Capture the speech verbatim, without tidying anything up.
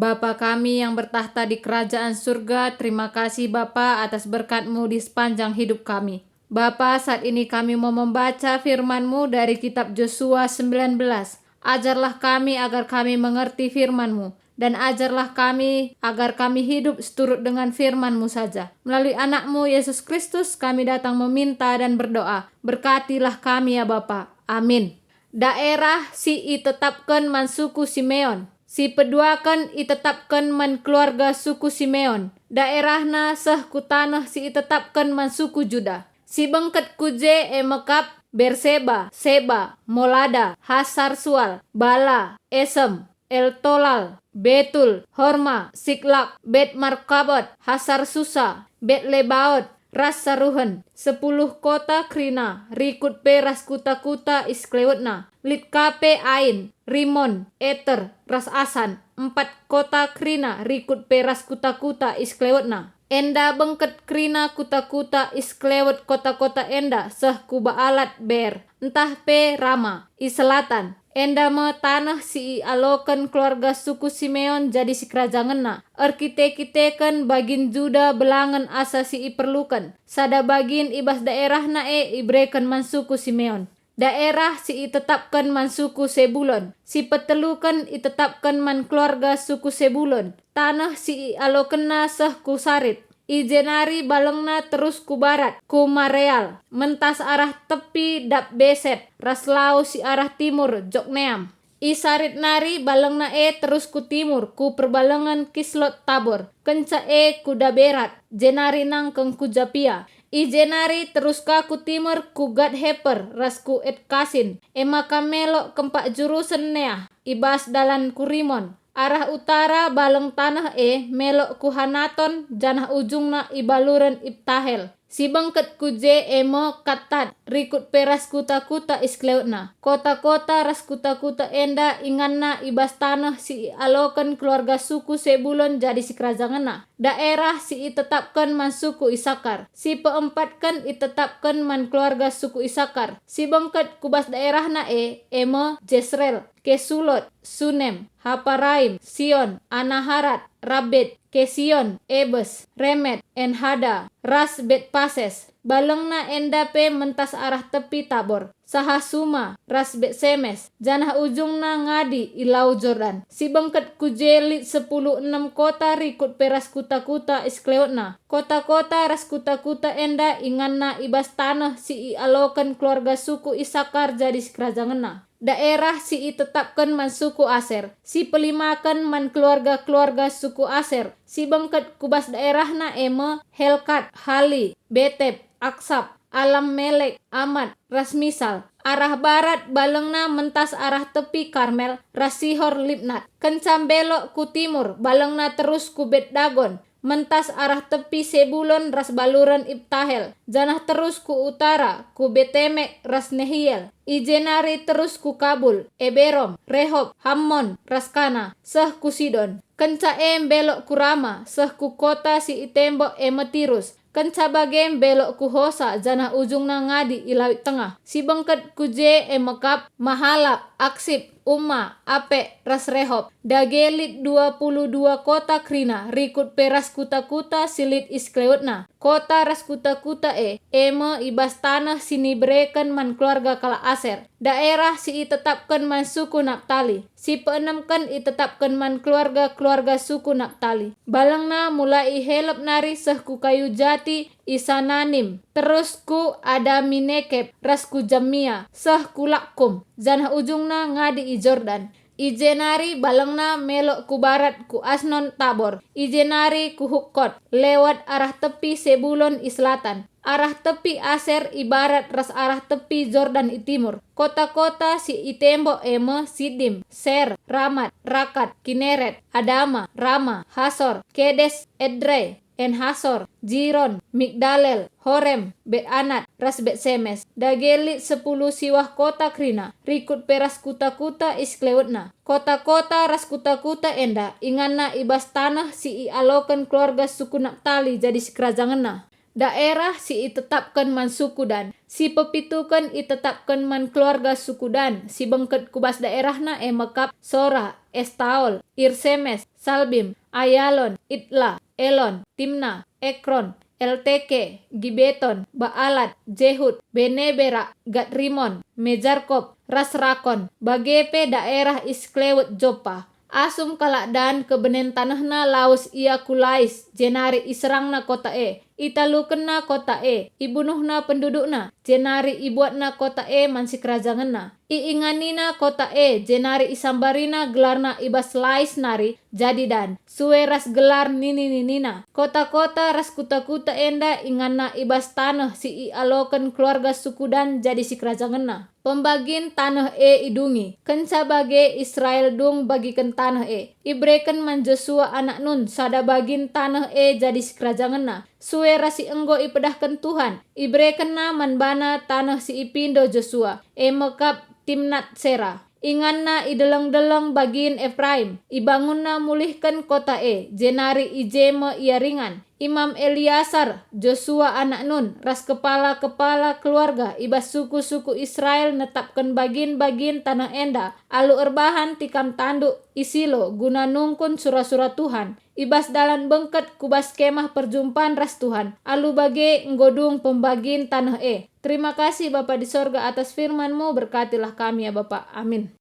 Bapa kami yang bertakhta di kerajaan surga, terima kasih Bapa atas berkat-Mu di sepanjang hidup kami. Bapa, saat ini kami mau membaca firman-Mu dari kitab Josua sembilan belas. Ajarlah kami agar kami mengerti firman-Mu, dan ajarlah kami agar kami hidup seturut dengan firman-Mu saja. Melalui Anak-Mu, Yesus Kristus, kami datang meminta dan berdoa. Berkatilah kami, ya Bapa. Amin. Daerah si itetapken man suku Simeon. Si peduaken itetapken man keluarga suku Simeon. Daerahna seh ku taneh si itetapken man suku Juda. Si bengket ku je e me kap Berseba, Seba, Molada, Hasar Sual, Bala, Esem, Eltolal, Betul, Horma, Siklak, Bet Markabot, Hasar Susa, Bet Lebaot, ras Saruhen, sepuluh kota kerina, rikut pe ras kuta-kuta i sekelewetna. Lit ka pe Ain, Rimon, Eter, ras Asan, empat kota kerina, rikut pe ras kuta-kuta i sekelewetna. Enda bengket kerina kuta-kuta i sekelewet kota-kota enda seh ku Baalat Beer, ntah pe Rama, i selatan. Enda me taneh si ialoken keluarga suku Simeon jadi sikerajangenna. Erkite-kiteken bagin Juda belangen asa si iperluken. Sada bagin i bas daerahna e ibereken man suku Simeon. Daerah si itetapken man suku Sebulon. Si peteluken itetapken man keluarga suku Sebulon. Taneh si ialokenna seh ku Sarid. I je nari balengna terus ku barat, ku Mareal, mentas arah tepi Dap Beset, ras lau si arah timur Jokneam. I Sarid nari balengna e terus ku timur, ku perbalengen Kislot Tabor, kenca e ku Daberat, jenari nangkeng ku Japia. I je nari terus ka ku timur, ku Gat Heper ras ku Et Kasin, e maka melok kempak jurusen Neah, i bas dalan ku Rimon. Arah utara baleng taneh e melok ku Hanaton, janah ujungna i baluren Iptahel. Si bengket ku je e me Kattat, rikut pe ras kuta-kuta i sekelewetna. Kota-kota ras kuta-kuta enda inganna i bas taneh si ialoken keluarga suku Sebulon jadi sikerajangenna. Daerah si itetapken man suku Isakar. Si peempatken itetapken man keluarga suku Isakar. Si bengket ku bas daerahna e, e me Jesrel, Kesulot, Sunem, Haparaim, Sion, Anaharat, Rabit, Kesion, Ebes, Remet, Enhada, ras Bet Pases. Balengna enda pe mentas arah tepi Tabor, Sahasuma, ras Bet Semes, janah ujungna ngadi i Lau Jordan. Si bengket ku je lit sepuluh enem kota rikut pe ras kuta-kuta i sekelewetna. Kota-kota ras kuta-kuta enda inganna i bas taneh si ialoken keluarga suku Isakar jadi sikerajangenna. Daerah si itetapken man suku Aser, si pelimaken man keluarga-keluarga suku Aser, si bengket ku bas daerahna e me Helkat, Hali, Betep, Aksap, Alam Melek, Amat, ras Misal. Arah barat balengna mentas arah tepi Karmel ras Sihor Libnat. Kenca mbelok ku timur balengna terus ku Bet Dagon, mentas arah tepi Sebulon ras baluren Iptahel, janah terus ku utara, ku Betemek ras Nehiel. I je nari terus ku Kabul, Eberom, Rehob, Hammon, ras Kana, seh ku Sidon. Kenca e mbelok ku Rama, seh ku kota si itembok e me Tirus. Kenca bage mbelok ku Hosa, janah ujungna ngadi i Lawit Tengah. Si bengket ku je e me kap Mahalap, Aksip, Uma, Apek, ras Rehob. Dage lit dua puluh dua kota kerina, rikut pe ras kuta-kuta si lit i sekelewetna. Kota ras kuta-kuta e, e me i bas taneh si nibereken man keluarga kalak Aser. Daerah si itetapken man suku Naptali, si peenemken itetapken man keluarga-keluarga suku Naptali. Balengna mulai i Helep nari seh ku kayu jati i Sananim, terus ku Adami Nekeb ras ku Jamia, seh ku Lakkum, janah ujungna ngadi i Jordan. I je nari balengna melok ku barat ku Asnon Tabor, i je nari ku Hukkot, lewat arah tepi Sebulon i selatan, arah tepi Aser i barat ras arah tepi Jordan i timur. Kota-kota si itembok e me Sidim, Ser, Ramat, Rakat, Kineret, Adama, Rama, Hasor, Kedes, Edrei, En-Hasor, Jiron, Migdalel, Horem, Bet-Anat, ras Bet-Semes. Dage lit sepuluh siwah kota kerina, rikut pe ras kuta-kuta i sekelewetna. Kota-kota ras kuta-kuta enda inganna i bas taneh si ialoken keluarga suku Naptali jadi sikerajangenna. Daerah si itetapken man suku Dan, si pepituken itetapken man keluarga suku Dan, si bengket ku bas daerahna e mekap Sora, Estaol, Irsemes, Salbim, Ayalon, Itla, Elon, Timna, Ekron, Elteke, Gibeton, Baalat, Jehud, Benebera, Gatrimon, Mejarkop, ras Rakon, bage pe daerah i sekelewet Joppa. Asum kalak Dan kebenen tanehna lawes ia ku Lais, jenari iserangna kota e. Italukenna kota e, ibunuhna pendudukna, jenari ibuatna kota e man sikerajangenna. Iinganina kota e, jenari isambarina gelarna i bas Lais nari jadi Dan, sue ras gelar nini-ninina. Kota-kota ras kuta-kuta enda inganna i bas taneh si ialoken keluarga suku Dan jadi sikerajangenna. Pembagin taneh e idungi. Kenca bage Israel dung bagiken taneh e. Ibereken man Josua anak Nun sada bagin taneh e jadi sikerajangenna, sue ras si enggo ipedahken Tuhan. Iberekenna man bana taneh si ipindo Josua, e mekap Timnat Sera. Inganna i deleng-deleng bagin Efraim. Ibangunna mulihken kota e, jenari i je me ia ringan. Imam Eleasar, Josua anak Nun, ras kepala-kepala keluarga i bas suku-suku Israel netapken bagin-bagin taneh enda alu erbahan tikam tanduk i Silo guna nungkun sura-sura Tuhan, i bas dalan bengket ku bas Kemah Perjumpan ras Tuhan, alu bage enggo dung pembagin taneh e. Terima kasih, Bapa di sorga, atas firman-Mu, berkatilah kami, ya Bapa. Amin.